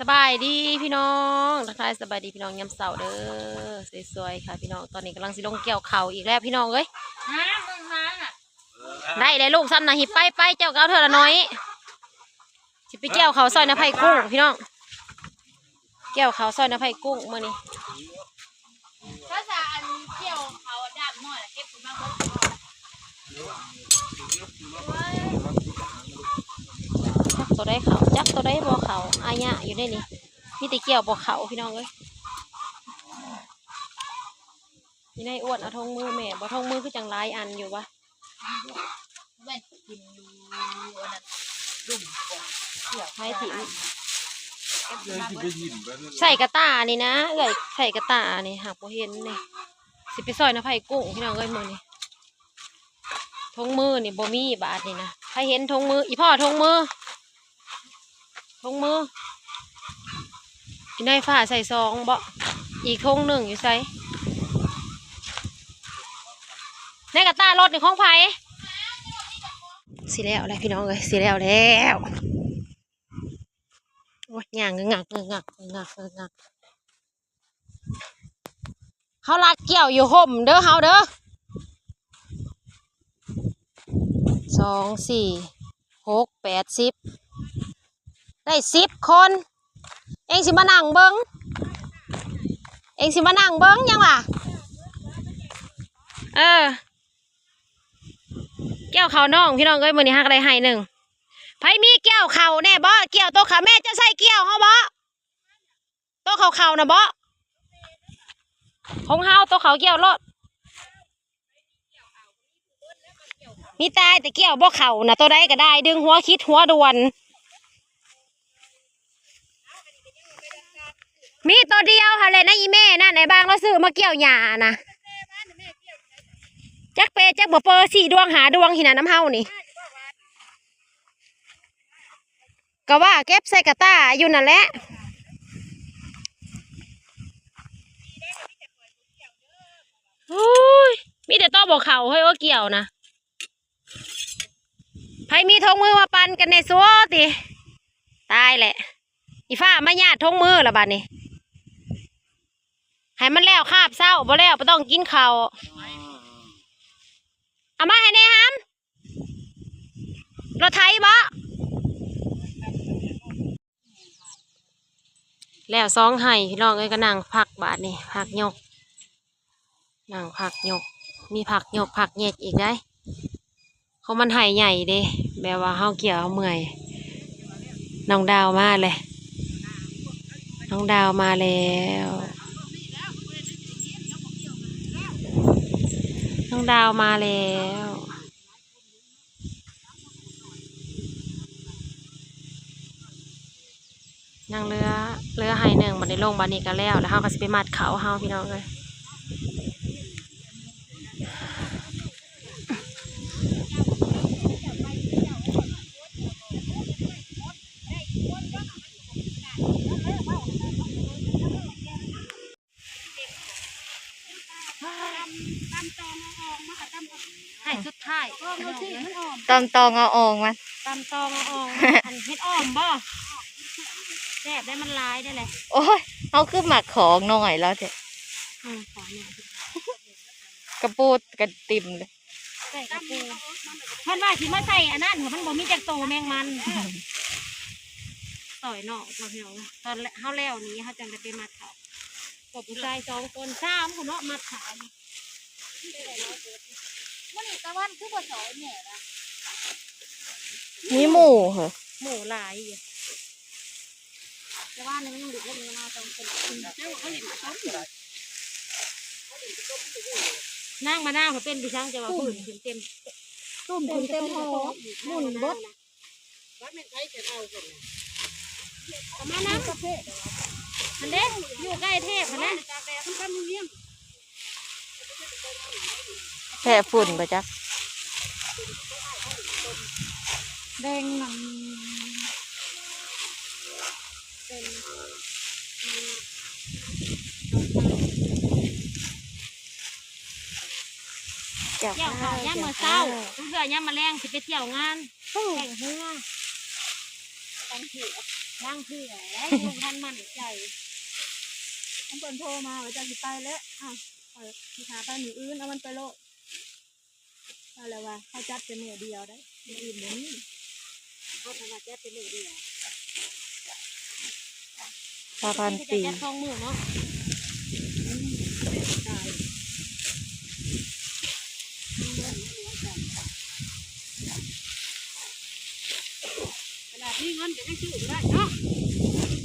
ສະບາຍດີພີ່ນ້ອງ ທັກທາຍສະບາຍດີພີ່ນ້ອງຍາມເຊົ້າເດີ ສວຍໆ ຄ່ະພີ່ນ້ອງ. ຕອນນີ້ກຳລັງຊິລົງກ່ຽວເຂົ້າອີກແລ້ວພີ່ນ້ອງເອີຍ. ນາ ເບິ່ງນານະ ໄດ້ແລ້ວລູກຊັ້ນນະ ຫິບໄປ ໄປ ເຈົ້າກໍເອົາເທື່ອລະໜ້ອຍ. ຊິໄປກ່ຽວເຂົ້າຊອຍນາໄຜ່ກຸ້ງພີ່ນ້ອງ ກ່ຽວເຂົ້າຊອຍນາໄຜ່ກຸ້ງມື້ນີ້. ພາສາອັນກ່ຽວເຂົ້າດາບນ້ອຍ ເກັບຂຶ້ນມາເບິ່ງ ຈັກໂຕໃດເຂົ້າ ຈັກໂຕໃດບໍ່ເຂົ້າ ອາຍະຢູ່ໃນນີ້ ມີແຕ່ກ່ຽວບໍ່ເຂົ້າພີ່ນ້ອງເອີຍ. ອີ່ນາຍອ້ວນເອົາຖົງມືແມ່ ບໍ່ຖົງມືຄືຈັ່ງຫຼາຍອັນຢູ່ວະ. ໃສ່ກະຕ່ານີ້ນະ ເອື້ອຍໃສ່ກະຕ່ານີ້ ຫາກບໍ່ເຫັນນີ້ ຊິໄປຊອຍນາໄຜ່ກຸ້ງພີ່ນ້ອງເອີຍມື້ນີ້. ຖົງມືນີ້ບໍ່ມີບາດນີ້ນະ ໃຜເຫັນຖົງມື ອີ່ພໍ່ຖົງມື ຖົງມື ຢູ່ໃນຝາໃສ່ຊອງບໍ ອີກຖົງໜຶ່ງຢູ່ໃສ ໃນກະຕ່າລົດນີ້ຂອງໃຜ? ຊິແລ້ວແລ້ວພີ່ນ້ອງເອີຍ ຊິແລ້ວແລ້ວ. ໂອ້ຍ ຍ່າງງຶກງັກ ງຶກງັກ ງຶກງັກ ງຶກງັກ. ເຮົາລັກກ່ຽວຢູ່ຮົ່ມເດີເຮົາເດີ ສອງ ສີ່ ຫົກ ແປດ ສິບ ໄດ້ສິບຄົນ. ເອງຊິມານັ່ງເບິ່ງ ເອງຊິມານັ່ງເບິ່ງຫຍັງຫວາ? ເອີ ກ່ຽວເຂົ້ານ້ອງພີ່ນ້ອງເອີຍ ມື້ນີ້ຫາກະໄດ້ໄຮ່ໜຶ່ງ. ໃຜມີກ່ຽວເຂົ້າແດ່ບໍ? ກ່ຽວໂຕເຂົ້າ ແມ່ເຈົ້າໃສ່ກ່ຽວເຮົາບໍ? ໂຕເຂົ້າໆນະບໍ? ຂອງເຮົາໂຕເຂົ້າກ່ຽວໂລດ ມີຕາຍແຕ່ກ່ຽວບໍ່ເຂົ້ານະ ໂຕໃດກໍໄດ້ ດຶງຫົວຄິດຫົວດ່ວນ. ມີໂຕດຽວຫັ້ນແຫຼະນະ ອີ່ແມ່ນັ້ນ ໄອ້ບາງລາວຊື້ມາກ່ຽວຫຍ້ານະ ຈັກເປຈັກບໍ່ເປີ ສີ່ດວງຫ້າດວງຫັ້ນນະ ນຳເຮົານີ້. ກໍວ່າເກັບໃສ່ກະຕ່າຢູ່ນັ້ນແຫຼະ. ໂອ້ຍ ມີແຕ່ໂຕບໍ່ເຂົ້າເຮີ້ຍ ໂອ້ ກ່ຽວນະ. ໃຜມີຖົງມືມາປັ່ນກັນແດ່ຊັ້ວຕິ. ຕາຍແຫຼະ ອີ່ຟ້າມາຍາດຖົງມືລະບາດນີ້. ໃຫ້ມັນແລ້ວຄາບເຊົ້າ ບໍ່ແລ້ວບໍ່ຕ້ອງກິນເຂົ້າ. ເອົາມາໃຫ້ແດ່ຫຳ. ລົດໄຖບໍ? ແລ້ວສອງໄຮ່ພີ່ນ້ອງເອີຍ ກໍນັ່ງພັກບາດນີ້ ພັກຍົກ ນັ່ງພັກຍົກ ມີພັກຍົກພັກແຍກອີກໄດ໋. ຂອງມັນໄຮ່ໃຫຍ່ເດ້ ແບບວ່າເຮົາກ່ຽວເຮົາເມື່ອຍ. ນ້ອງດາວມາແລ້ວ ນ້ອງດາວມາແລ້ວ ນ້ອງດາວມາແລ້ວ. ຍັງເຫຼືອ ເຫຼືອໄຮ່ໜຶ່ງ ບັດນີ້ລົງ ບັດນີ້ກໍແລ້ວ ແລ້ວເຮົາກໍຊິໄປມັດເຂົ້າເຮົາພີ່ນ້ອງເອີຍ. ໃຫ້ສຸດທ້າຍ ຕຳຕອງເອົາອ່ອງມັນ ຕຳຕອງເອົາອ່ອງມັນ ອັນເຮັດອ່ອມບໍ່? ແຊບໄດ໋ ມັນຫຼາຍໄດ໋ແຫຼະ. ໂອ້ຍ ເຮົາຄືໝາກຂອງໜ້ອຍລາວແທ້. ອືມ ຂອງໜ້ອຍ ກະປູກະຕິ່ມເລີຍ. ໃສ່ກະປູ ເພິ່ນວ່າຊິມາໃສ່ອັນນັ້ນ ມັນບໍ່ມີຈັກໂຕແມງມັນ. ຊອຍນ້ອງ ຊອຍນ້ອງ ຕອນເຮົາແລ້ວນີ້ ເຮົາຈັ່ງໄດ້ໄປມັດເຂົ້າ. ພວກຜູ້ຊາຍສອງຄົນ ສາມຜູ້ເນາະ ມັດຂາ. ມື້ນີ້ຕາວັນຄືບໍ່ຊອຍແມ່ລະ? ມີໝູ່ເຮີ້ຍ ໝູ່ຫຼາຍຢູ່. ແຕ່ວ່າໜຶ່ງລູກເພິ່ນມາສອງຄົນ ເຈົ້າເຂົາຫຼິ້ນຕົມ ນາງມະນາວເຂົາເປັນຜູ້ຊ່າງ ຈະວ່າ ໂອ້ຍ ພື້ນຂຶ້ນເຕັມ ຕຸ້ມຂຶ້ນເຕັມຫໍ ໝຸ່ນເບິດ. ວ່າແມ່ນໃຜຈະເອົາເພິ່ນນະ ເອົາມານຳ ອັນເດ້ ຢູ່ໃກ້ເທບຫັ້ນແຫຼະ ແພ້ຝຸ່ນບໍ່ຈັກ ແດງນຳ ກ່ຽວເຂົ້າຍາມມື້ເຊົ້າ ເພື່ອຍາມມະແລງຊິໄປທ່ຽວງານ ແຂ່ງເຮືອ ແຂ່ງເຮືອ. ລາງເທື່ອແລ້ວ ຍັງບໍ່ທັນໝັ້ນໃຈ. ຄັນເພິ່ນໂທມາວ່າເຈົ້າຊິໄປແລ້ວ ອ້າວ ຂ້ອຍຊິຖ້າໄປມື້ອື່ນ ເອົາມັນໄປໂລດ. ວ່າແລ້ວວ່າເຮົາຈັດແຕ່ມື້ດຽວໄດ໋ ມື້ອື່ນບໍ່ມີ ເຮົາຖະໜັດຈັດແຕ່ມື້ດຽວ. ຊາວພັນປີ ຈັດສອງມື້ເນາະ ອືມ ຕາຍ ຂະໜາດມີເງິນກໍຍັງຊື້ບໍ່ໄດ້ເນາະ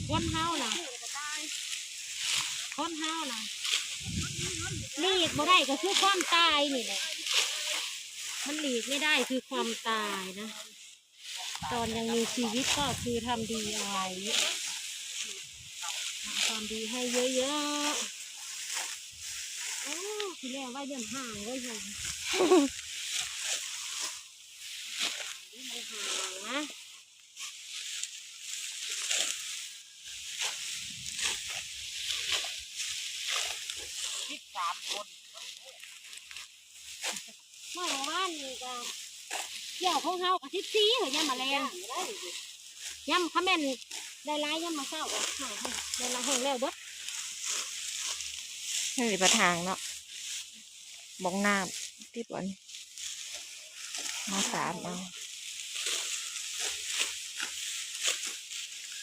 ຄົນເຮົານະ ຄົນເຮົານະ ຫຼີກບໍ່ໄດ້ກໍຄືຄວາມຕາຍນີ້ແຫຼະ ມັນຫຼີກໄມ່ໄດ້ຄືຄວາມຕາຍນະ. ຕອນຍັງມີຊີວິດກໍຄືທຳດີເອົາໄວ້ ທຳຄວາມດີໃຫ້ເຍີະໆ. ໂອ້ ຊິແລ້ວໄວ້ເດືອນຫ້າເວີ້ຍ ເດືອນຫ້ານະ. ສິບສາມຄົນ ເມື່ອວານນີ້ກໍກ່ຽວຂອງເຮົາກໍສິບສີ່ ເຮີ້ຍ ຍາມມາແລງ ຍາມ ຄັນແມ່ນໄດ້ຫຼາຍຍາມມາເຊົ້າກໍຫ້າ ໄດ້ຫຼາຍແຮງແລ້ວເບິດ. ນີ້ປະທາງເນາະ ບ້ອງນ້ຳຕິດບໍ່ນີ້ ມາສາມເອົາ.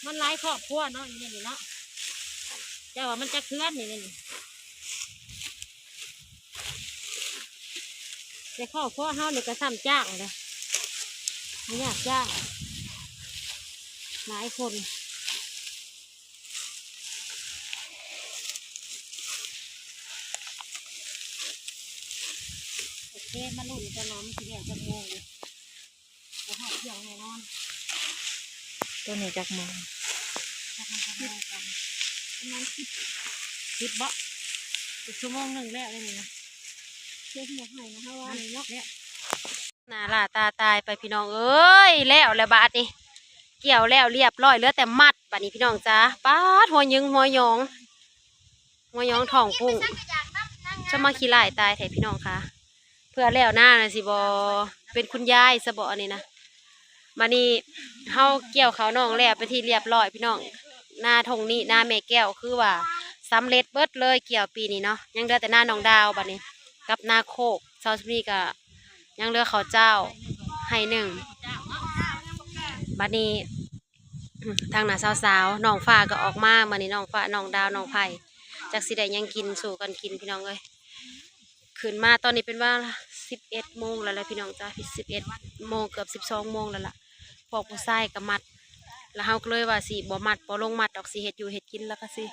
ມັນຫຼາຍຄອບຄົວເນາະ ຢູ່ໃນນີ້ເນາະ ເຈົ້າວ່າມັນຈັກເຮືອນນີ້ ໃນນີ້ ແຕ່ຄອບຄົວເຮົານີ້ກໍຊ້ຳຈ້າງເດ້ ຍາກຈ້າງ ຫຼາຍຄົນ. ໂອເຄ ມາລຸ້ນກັນວ່າມັນຊິແລ້ວຈັກໂມງເດ້ ບໍ່ຮອດທ່ຽງແນ່ນອນ. ໂຕນີ້ຈັກໂມງ? ຈັກໂມງກັນ ປະມານສິບ ສິບບໍ? ອີກຊົ່ວໂມງໜຶ່ງແລ້ວເດ້ນີ້ນະ ເຮັດໃຫ້ນະ ເຮົາວ່ານີ້ເນາະ ແລ້ວ ໜ້າຫຼ້າຕາຕາຍໄປພີ່ນ້ອງເອີຍ. ແລ້ວແລ້ວບາດນີ້ ກ່ຽວແລ້ວລຽບຮ້ອຍ ເຫຼືອແຕ່ມັດບາດນີ້ພີ່ນ້ອງຈ໋າ. ປາດ ຫົວຍຶງຫົວຢອງ ຫົວຢອງທ້ອງປຸ້ງ ຈະມາຂີ້ຮ້າຍຕາຍແທ້ພີ່ນ້ອງຄະ. ເພື່ອແລ້ວນານະ ຊິບໍ່ເປັນຄຸນຍາຍຊະບໍອັນນີ້ນະ. ບາດນີ້ເຮົາກ່ຽວເຂົ້າໜອງແລ້ວເປັນທີ່ລຽບຮ້ອຍພີ່ນ້ອງ. ນາທົ່ງນີ້ ນາແມ່ແກ້ວ ຄືວ່າສຳເລັດເບິດເລີຍ ກ່ຽວປີນີ້ເນາະ. ຍັງເຫຼືອແຕ່ນານ້ອງດາວບາດນີ້ ກັບນາໂຄກ ຊາວຊຸມນີ້ກໍຍັງເຫຼືອເຂົ້າເຈົ້າໄຮ່ໜຶ່ງ. ບາດນີ້ ທາງໜ້າສາວໆ ນ້ອງຟ້າກໍອອກມາ ມື້ນີ້ນ້ອງຟ້າ ນ້ອງດາວ ນ້ອງໄພ ຈັກຊິໄດ້ຫຍັງກິນ ສູ້ກັນກິນພີ່ນ້ອງເອີຍ. ຂຶ້ນມາຕອນນີ້ເປັນວ່າສິບເອັດໂມງແລ້ວລະພີ່ນ້ອງຈ໋າ ສິບເອັດໂມງ ເກືອບສິບສອງໂມງແລ້ວລະ. ພວກຜູ້ຊາຍກໍມັດ ລະເຮົາກໍເລີຍວ່າຊິບໍ່ມັດ ບໍ່ລົງມັດດອກ ຊິເຮັດຢູ່ເຮັດກິນ ລະກະຊິ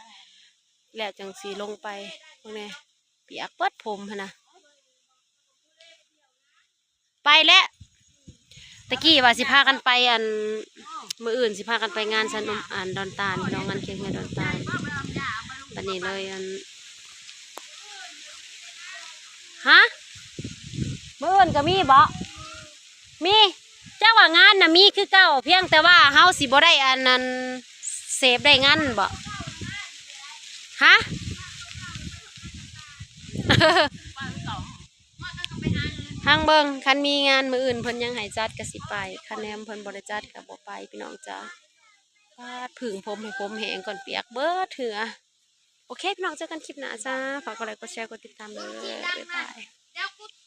ແລ້ວຈັ່ງຊິລົງໄປ. ເບິ່ງແດ່ ປຽກເບິດຜົມຫັ້ນນະ. ໄປແລ້ວ ຕະກີ້ວ່າຊິພາກັນໄປ ອັນ ມື້ອື່ນຊິພາກັນໄປງານສັນ ອັນ ດອນຕານ ພີ່ນ້ອງ ງານຄຽງເຮືອນດອນຕານ. ບັດນີ້ເລີຍ ອັນ ຮະ? ມື້ອື່ນກໍມີບໍ? ມີ. ເຈົ້າວ່າງານນະມີຄືເກົ່າ ພຽງແຕ່ວ່າເຮົາຊິບໍ່ໄດ້ອັນນັ້ນ ເສບໄດ້ງານບໍ? ຮະ? ຟັງເບິ່ງ ຄັນມີງານມື້ອື່ນເພິ່ນຍັງໃຫ້ຈັດກະຊິໄປ ຄັນແນມເພິ່ນບໍ່ໄດ້ຈັດກະບໍ່ໄປພີ່ນ້ອງຈ໋າ. ປາດ ຜຶ່ງຜົມໃຫ້ຜົມແຫ້ງກ່ອນ ປຽກເບິດເຫືອ. ໂອເຄ ພີ່ນ້ອງ ເຈີກັນຄລິບໜ້າຈ້າ. ຝາກກົດໄລກົດແຊ ກົດຕິດຕາມເດີ ບາຍບາຍ.